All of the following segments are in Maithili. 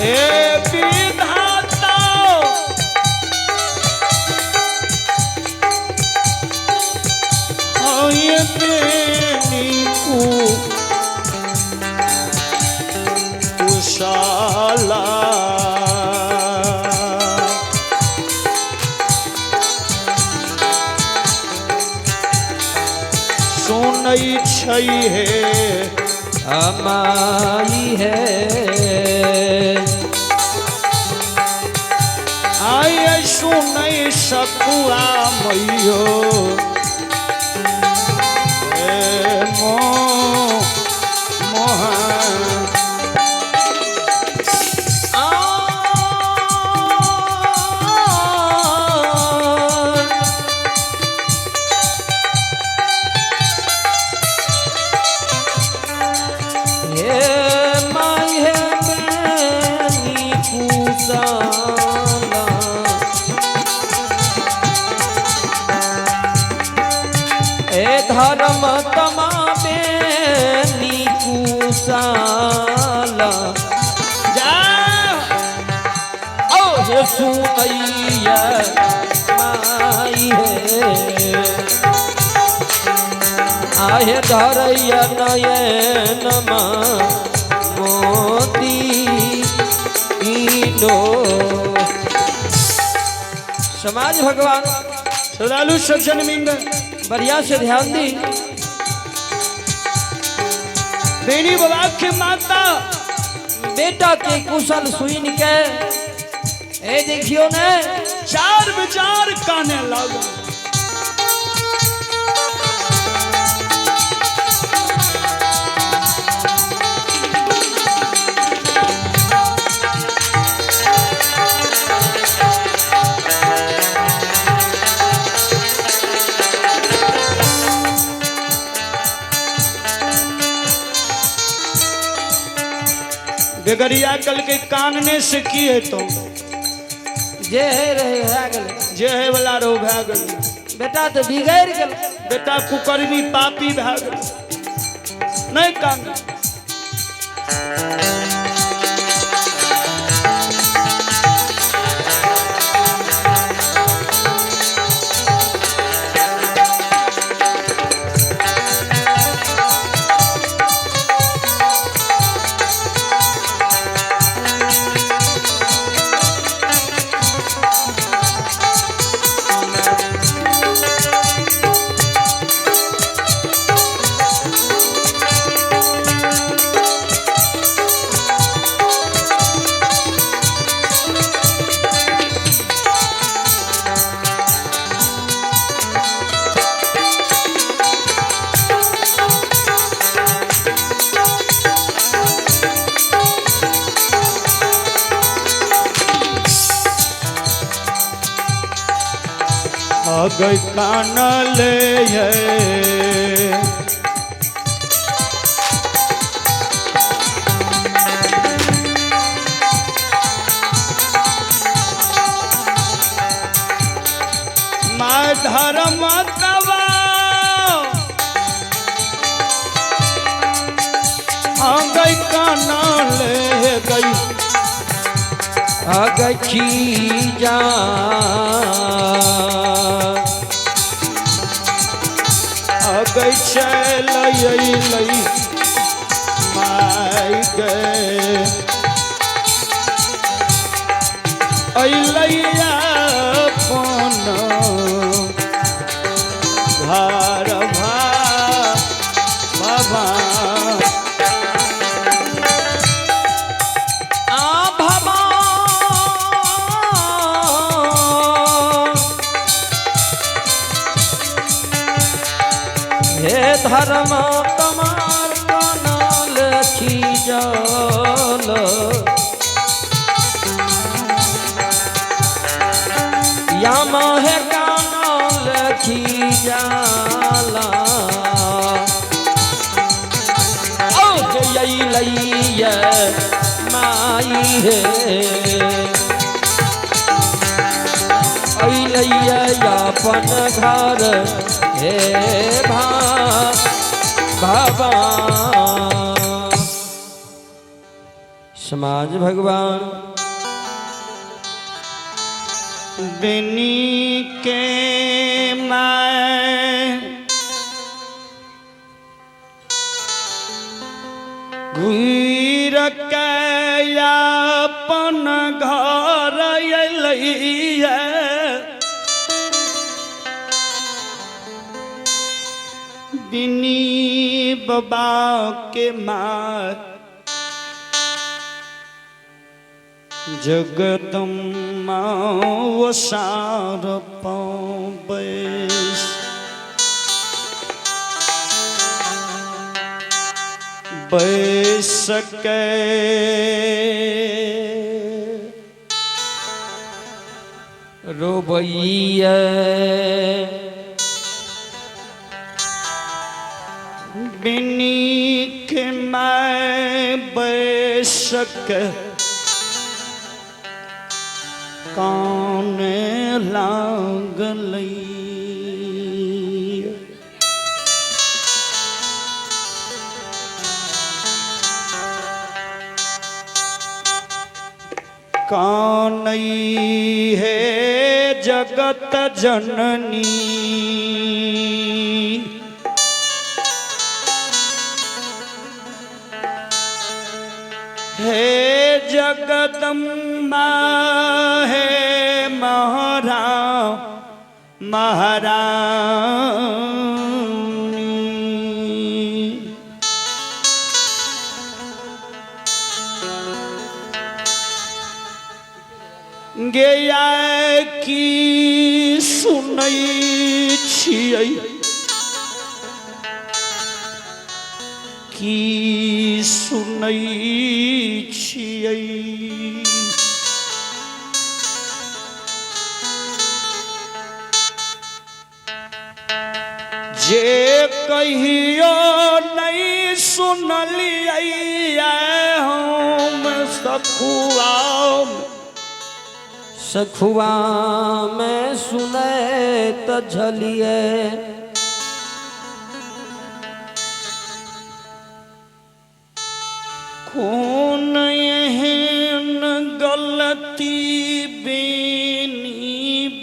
हे विधाता ये बेनी कुशाला सुनै छै हे अमाई है। आय सुनै सकुआ मैयो हे मोहा आ हे माई हे बेनी कुशाला हे धर्म तमा बेनी कुशाला जा ओ हे सुनैया माई हे आहे धरैया नयन मोती नो। समाज भगवान श्रद्धालु सज्जन मिंद बढ़िया से ध्यान दी। बेनी बाबा के माता बेटा के कुशल सुन के ए देखियो ने चार विचार काने लागल। बेगरिया कल के कानने से की है तो जे हे रहे भए गेल जे है वाला रहो भए गेल। बेटा तो बिगड़ गेल। बेटा कुकर्मी पापी भए गेल। नहीं कान अगई कान ले है my धर्म तवा अगई कान ले गई अगछी जा अगई चलई माय गे अइलैया अपन घर भा बाबा आ भवा हे धर्म तमार कनल खींचल याम हे कानल खींचला ओ जय माई हे अइलैया अपन घर हे भा भवा। समाज भगवान बिनी के मैं घूर के अपन घर अयलैया, बिनी बाबा के माँ जगदम्बा सार बैस बैस के रोबैया बिनी के मैं बैसक कान लागलई। कानई हे जगत जननी, हे जगदम्बा हे महारा महारानी, गया की सुनई छियै की सुनई छियै। जे कहियो नहीं सुनलियै हम सखुआ सखुआ में सुनै त झलिए, कौन एहन गलती बेनी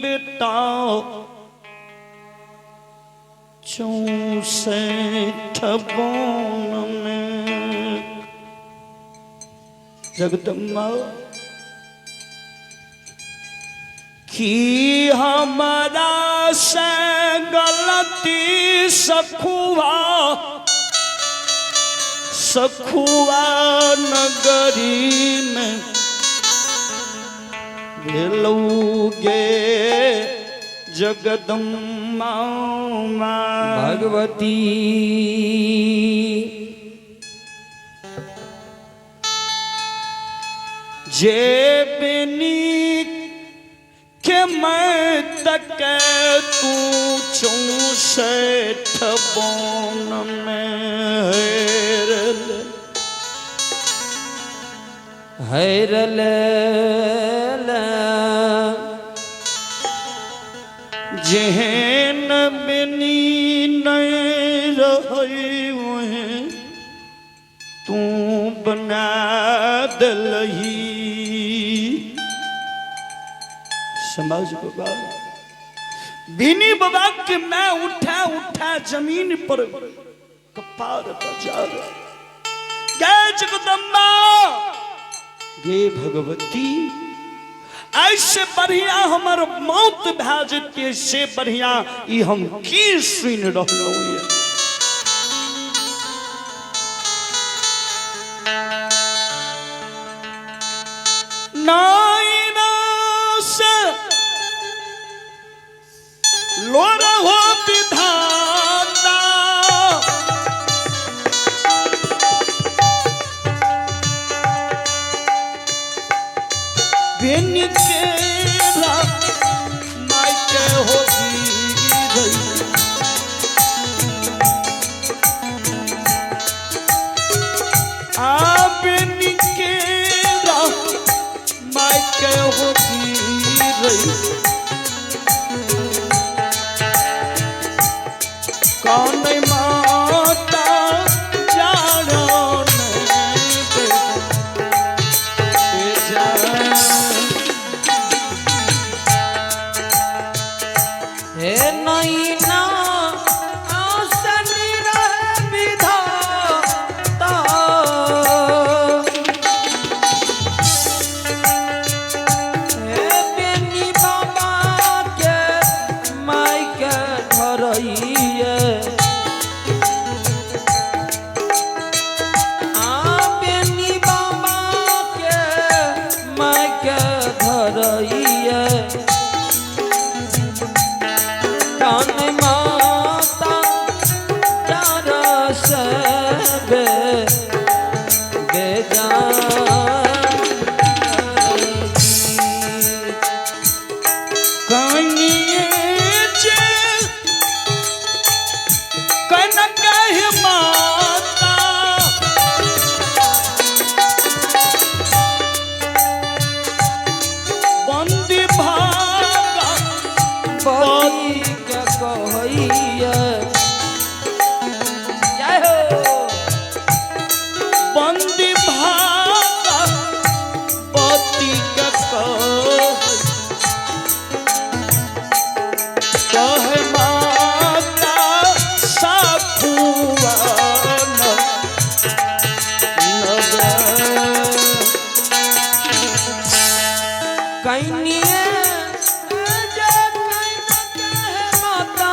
बेटा 64 बोन में जगदम्बा की हमारा से गलती सखुआ सखुआ नगरी में भेलौगे जगदम्बा भगवती। जे बिनी के मैं तक तू 64 बोन में हेरल हैरल जेहन बिनी नहीं रही वहें तू बना दलही। समाज बाबा बिनी बाबा के मैं उठा उठा जमीन पर कपार बजा गए जगदम्बा गे भगवती, ऐसे बढ़िया हमर मौत भए जेतै से बढ़िया ई हम की सुनि रहलहुँ ये। नाइना से लोर हो विधाता, बिन केरा मायके हो गई आ बिन केरा मायके हो गई कौन माता जानो ने। कनिए जे माता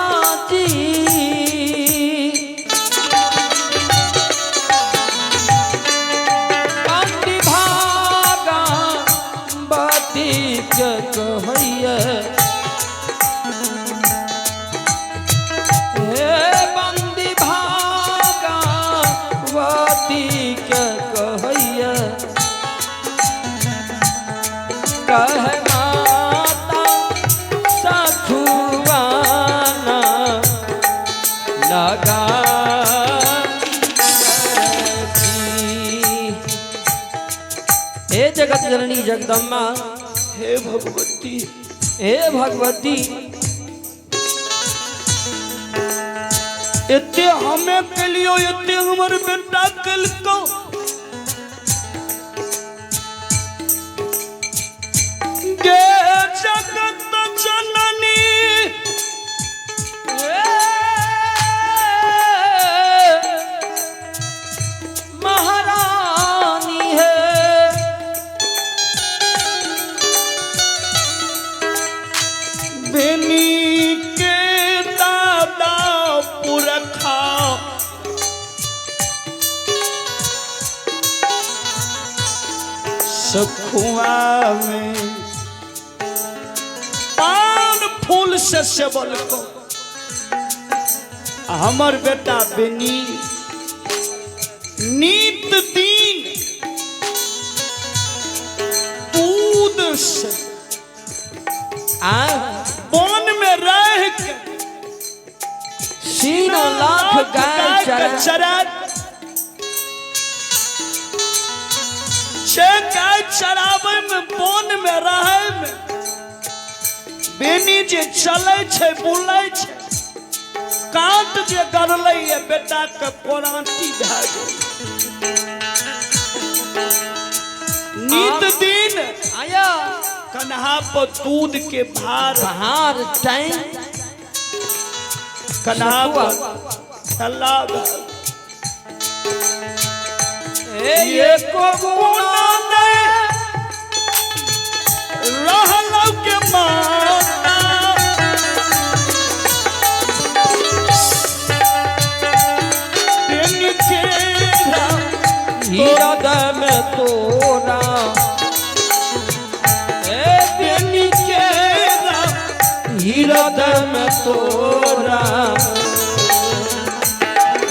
जी कांति भागा बाती के कहैया हे बंदी भागा बाती के कहैया कह माता सखुआना लगा करती। हे जगत जननी जगदम्बा, हे भगवती, हे भगवती, एते हमें केलियो, एते हमर बेटा केलको। गे जगत जननी महारानी है, बेनी के दादा पुरखा सखुआ में पान फूल से सेवल को। हमर बेटा बेनी नित दिन दूध से आ वन में रह के 3 लाख गाय गाय के चरा चरा छह गाय चराबै में वन में रहै में बेनी जे चलै छै बुलै छै, कांट जे गड़लै ये बेटा के कोराटी भए गेल। नित दिन आया कन्हा पर दूध के भार, बहार टाइम कन्हा पर थैला। ये को गुना रहलौ के माता बेनी केरा हृदय में तोरा, ए बेनी केरा हृदय में तोरा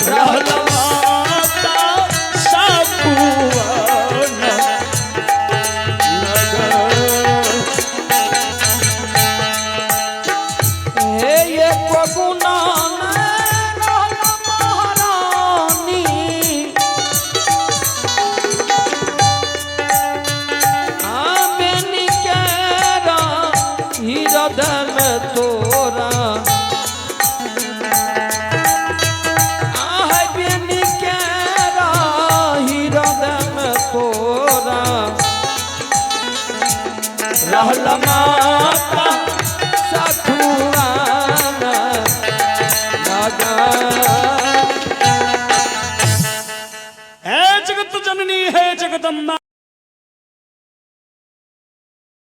रहल माता सखुआना नगर। हे ये को गुना रहल महारानी, आ बेनी केरा हृदय में तोरा, आह बेनी केरा हृदय में तोरा रहल माता सखुआना लगा। हे जगत जननी, हे जगदम्बा।